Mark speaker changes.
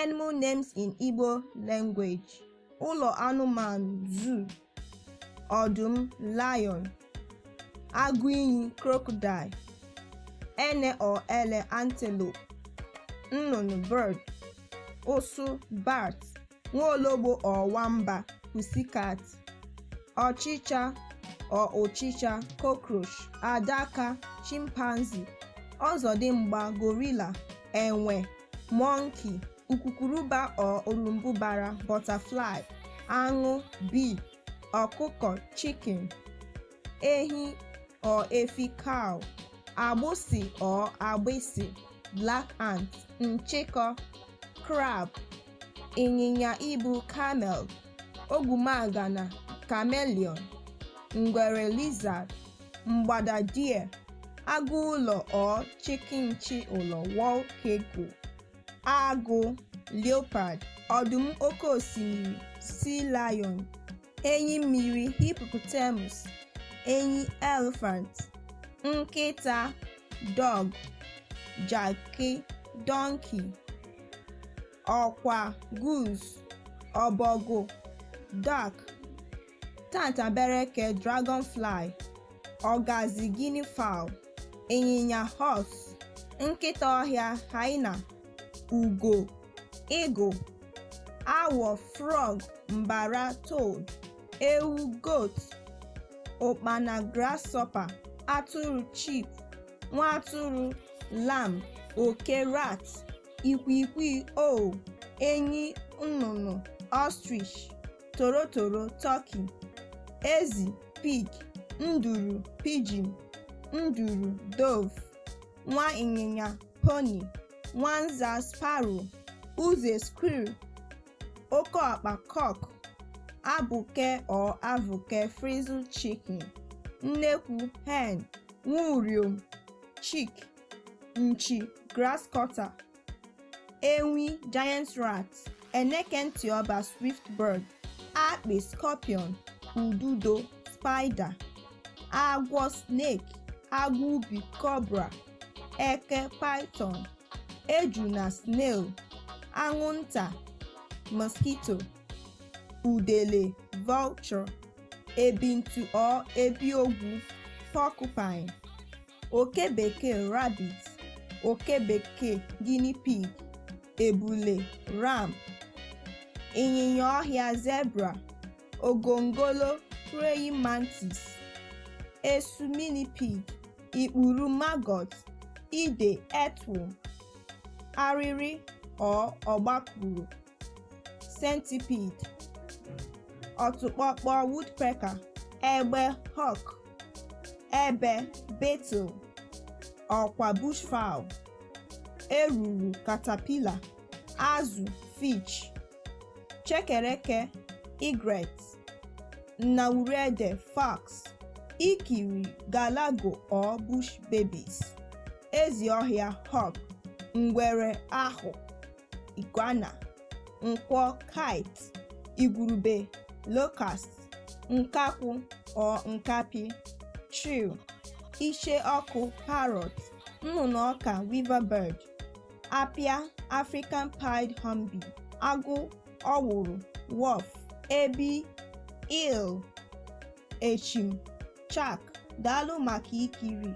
Speaker 1: Animal names in Igbo language: ụlọ anụmanụ, zoo; ọdụm, lion; agụiyi, crocodile; ene or ele, antelope; nnụnụ, bird; ụsụ, bat; nwaologbo or nwamba, pussycat; ọchịcha or ụchịcha, cockroach; adaka, chimpanzee; ọzọdimgba, gorilla; enwe, monkey; ukukuruba or orumbụbara, butterfly; aṅụ, bee; ọkụkọ, chicken; ehi or efi, cow; agbụsị or agbịsị, black ant; nchịkọ, crab; ịnyịnya ibu, camel; ogwumagana, chameleon; ngwere, lizard; mgbada, deer; agụụlọ or chikinchi ụlọ, wall gecko; agụ, leopard; ọdụm oke osimiri, sea lion; enyi mmiri, hippopotamus; enyi, elephant; nkịta, dog; jakị, donkey; ọkwa, goose; ọbọgwụ, duck; tatambereke, dragonfly; ọgazị, guinea fowl; ịnyịnya, horse; nkịta ọhịa, hyena; ugo, eagle; awọ, frog; mbara, toad; ewu, goat; ụkpana, grasshopper; atụrụ, sheep; nwa atụrụ, lamb; oke, rat; ikwiikwii, owl; enyi nnụnụ, ostrich; torotoro, turkey; ezi, pig; nduru, pigeon; nduru, dove; nwa ịnyịnya, pony; nwanza, sparrow; uze, squirrel; okeọkpa, cock; abụke or avụke, frizzled chicken; nnekwu, hen; nwauriom, chick; nchi, grasscutter; enwi, giant rat; eneke ntịọba, swift bird; akpị, scorpion; ududo, spider; agwọ, snake; agwọ ubi, cobra; eke, python; ejuna, snail; anwụnta, mosquito; udele, vulture; ebintu or ebiogwu, porcupine; oke bekee, rabbit; oke bekee, guinea pig; ebule, ram; ịnyịnya ọhịa, zebra; ogongolo, praying mantis; esu, millipede; ikpuru, maggot; ide, earthworm; arịrị or ọgbakụrụ, centipede; ọtụkpọkpọ, woodpecker; egbe, hawk; ebe, beetle; ọkwa, bushfowl; eruru, caterpillar; azụ, fish; chekereke, egret; nnawuruede, fox; ikiri, galago or bush babies; ezi ọhịa, hawk; ngwere ahụ, iguana; nkwọ, kite; igwurube, locust; nkakwụ or nkapị, shrew; iche ọkụ, parrot; nnụnụ ọka, weaver bird; apịa, African pied hornbill; agụ ọwụrụ, wolf; ebi, eel; echim, shark. Daalụ maka ikiri.